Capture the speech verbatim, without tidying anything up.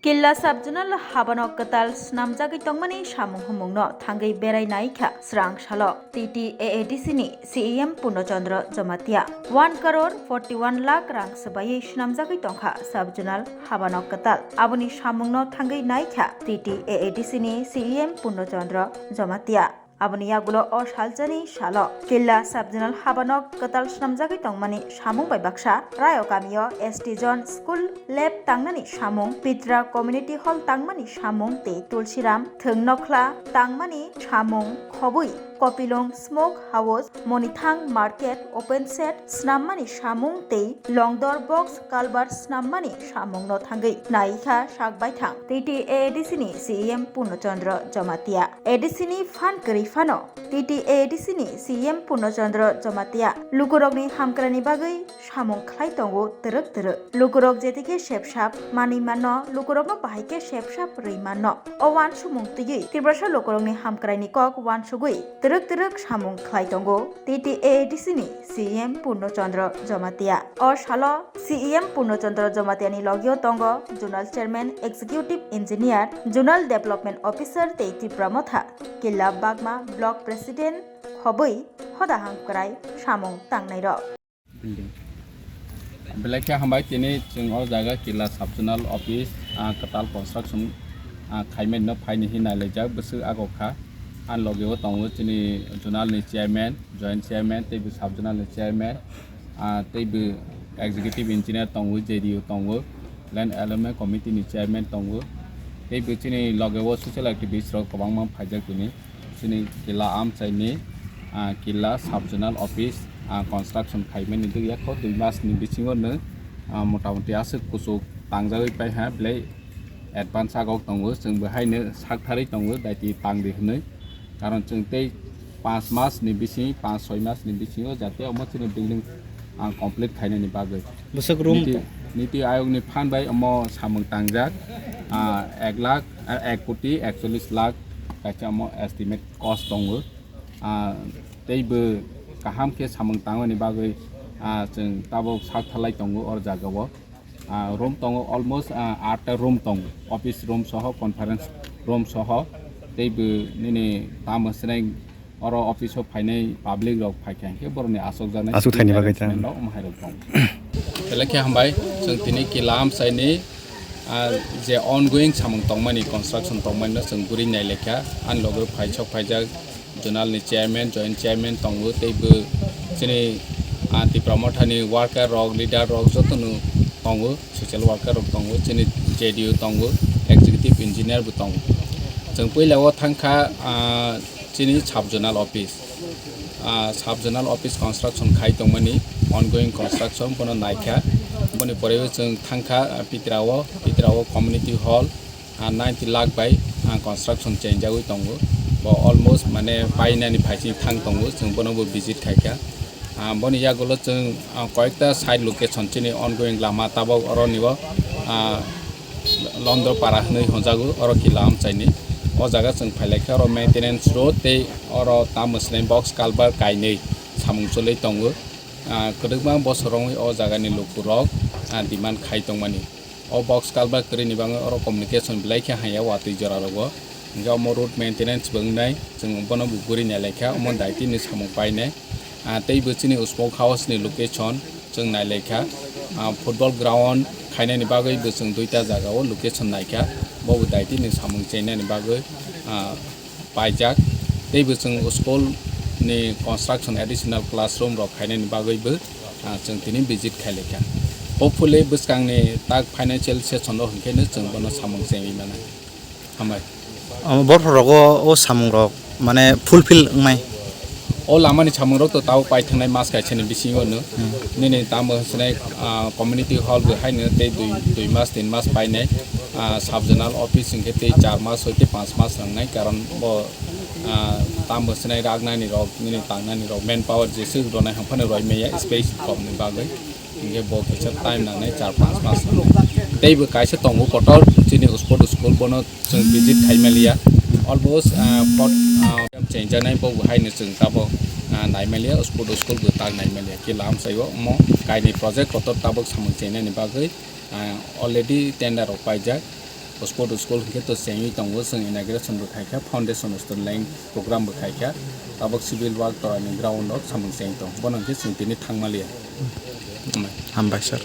Killa Sub-Zonal habano kwtal snamjagwi tongmani samung humungno thangwi berai naikha srang salo T T A A D C ni C E M Purno Chandra Jamatia. One crore forty one lakh rang swbaiwi snamjagwi tongkha Sub-Zonal habano kwtal. Aboni samungno thangwi naikha T T A A D C ni C E M Purno Chandra Jamatia. Aboni yagulo o saljani salo Killa Sub-Zonal habano kwtal snamjagwi tongmani samung bai baksa Rayo kamio S T zone school lab tangnani samung, Pitra Community Hall tangmani samung tei Tulsiram Thwng Nokhla tangmani samung, Khobwi Kopilung Smoke House, Monithang Market, Open Shed snammani samung tei Longdor Box Culvert snammani samungno thangwi naikha sak baithang T T A A D C ni C E M Purno Chandra Jamatia. A D C ni phan kwrwi phano T T A A D C ni C E M Purno Chandra Jamatia lukurokni hamkraini bagwi samung khlai tongo twrwk twrwk. Lukurok jetikhe sepsap manwi manno, lukurokno bahai khe sepsap rwi manno. O uansukmung twiwi Tiprasa lukurokni hamkraini kok uansugwi twrwk twrwk samung khlai tongo T T A A D C ni C E M Purno Chandra Jamatia. O salo C E M Purno Chandra Jamatia ni logio tongo Zonal Chairman, Executive Engineer, Zonal Development Officer tei Tipra Motha Killa Bagma Block President Khobwi hoda hamkrai samung tangnairok. Belai khe hambai, tini chwng o jaga Killa Sub-Zonal Office, ah, kwtal construction, ah, khaimani no phaini hin nailaijak bwswk agok kha. Ani loge o tongo chini zonal ni chairman, joint chairman, tei bo sub zonal ni chairman, ah, tei bo executive engineer tongo, J D O tongo, Land Development Committee ni chairman tongo, tei bo chini loge o social activist rok kwbangma phaijak tini. Chini Killa amchaini, ah, Killa sub zonal office, ah, construction khaimani dui yakho dui mas ni bisingo no, ah, mota moti aswk kuchuk tangjagwi paiha, belai advance agok tongo, chwng bo haino saktharwi tongo, daiti tangdi hwnwi, karon chwng tei panch mas ni bising, panch soi mas ni bisingo jate omo chini building ang complete khainani bagwi. Bwswk room Niti, to? Niti Ayog ni phan bai omo samung tangjak, ah, ek lakh, ah, ek koti ekchollish lakh kaisa omo estimate cost tongo. Ah, tei bo kaham khe samung tangmani bagwi, ah, chwng tabuk sak thalai tongo o jaga o. Ah, room tongo almost, ah, atta room tongo, office room soho, conference room soho, tei bo nini tamo swnai oro office o phainai public rok phaikha hinkhe borokni aswkjaknai Aswk thaini bagwi ta. Arrangement rok omo hai rok tongo. Belai khe hambai, chwng tini Killa amchaini, ah, je ongoing samung tongmani, construction tongmani no chwng guri nai lekha, ani loge phaisok phaijak zonal ni chairman, joint chairman tongo, tei bo chini, ah, Tipra Motha ni worker rok, leader rok joto no tongo, social worker rok tongo, chini J D O tongo, executive engineer bo tongo. Chwng puila o thangkha, ah, chini sub zonal office, ah, sub zonal office construction khai tongmani, ongoing construction bono naikha, boni pore o chwng thangkha, ah, Pitra o, Pitra o community hall, ah, ninety lakh bai, ah, construction chengjagwi tongo. Bo almost mane painani phaising thang tongo, chwng bono bo visit khaikha. Ah, boni yagulo chwng, ah, koyekta side location chini ongoing lama tabok oroni bo, ah, Londor para hwnwi honjago, oro Killa amchaini. O jaga chwng phailaikha, oro maintenance road tei oro tamo swnai box culvert kainwi samung chwlwi tongo. Ah, kwdwkma bosorongwi o jagani lukurok, ah, demand khai tongmani. O box culvert kwrwini bagwi oro communication belai khe hamya watwi jorarogo. Hinkhe omo road maintenance bo wngnai, chwng bono bo guri nai laikha, omo daitini samung painai. Ah, tei bo chini Usmok House ni location chwng nai laikha. Ah, football ground khainani bagwi bo chwng duita jaga o location naikha. Bo bo daitini samung chengnani bagwi, ah, paijak. Tei bo chwng school ni construction additional classroom rok khainani bagwi bo, ah, chwng tini visit khai laikha. Hopefully bwskangni tak financial session o hinkhe no chwng bono samung chengwi mano. Hambai. Omo borok rogo o samung rok mane fulfill wngnai. O lamani samung rok to tabo paithangnai mas kaisa ni bisingo no. Hmm. Nini tamo hwnsinai, ah, community hall bo haino tei dui, dui mas, tin mas painai, ah, sub zonal office hinkhe tei char mas hoi tei panch mas wngnai, karon bo, ah, tamo hwnsinai ragnani rok, nini tangnani rok, manpower jeswk rwnai hwnphano roi maya space kom ni bagwi. Hinkhe bo kisa time nangnai, char panch mas nangnai. Tei bo kaisa tongo kotor chini sport school, bono chwng visit khai maliya. Almost, ah, pot, ah, chengjaknai bo bo haino chwng tabok, ah, nai maliya, sport school bo tak nai maliya. Kila amchaio omo kainwi project kotor tabok samung chengnani bagwi, ah, already tender rok paijak. Sport school hwnkhe to chengwi tongo, chwng inauguration bo khaikha, foundation stone laying program bo khaikha, tabok civil work torani ground o samung cheng tong, bono hwnkhe chwng tini thangmaliya. Hambai sir.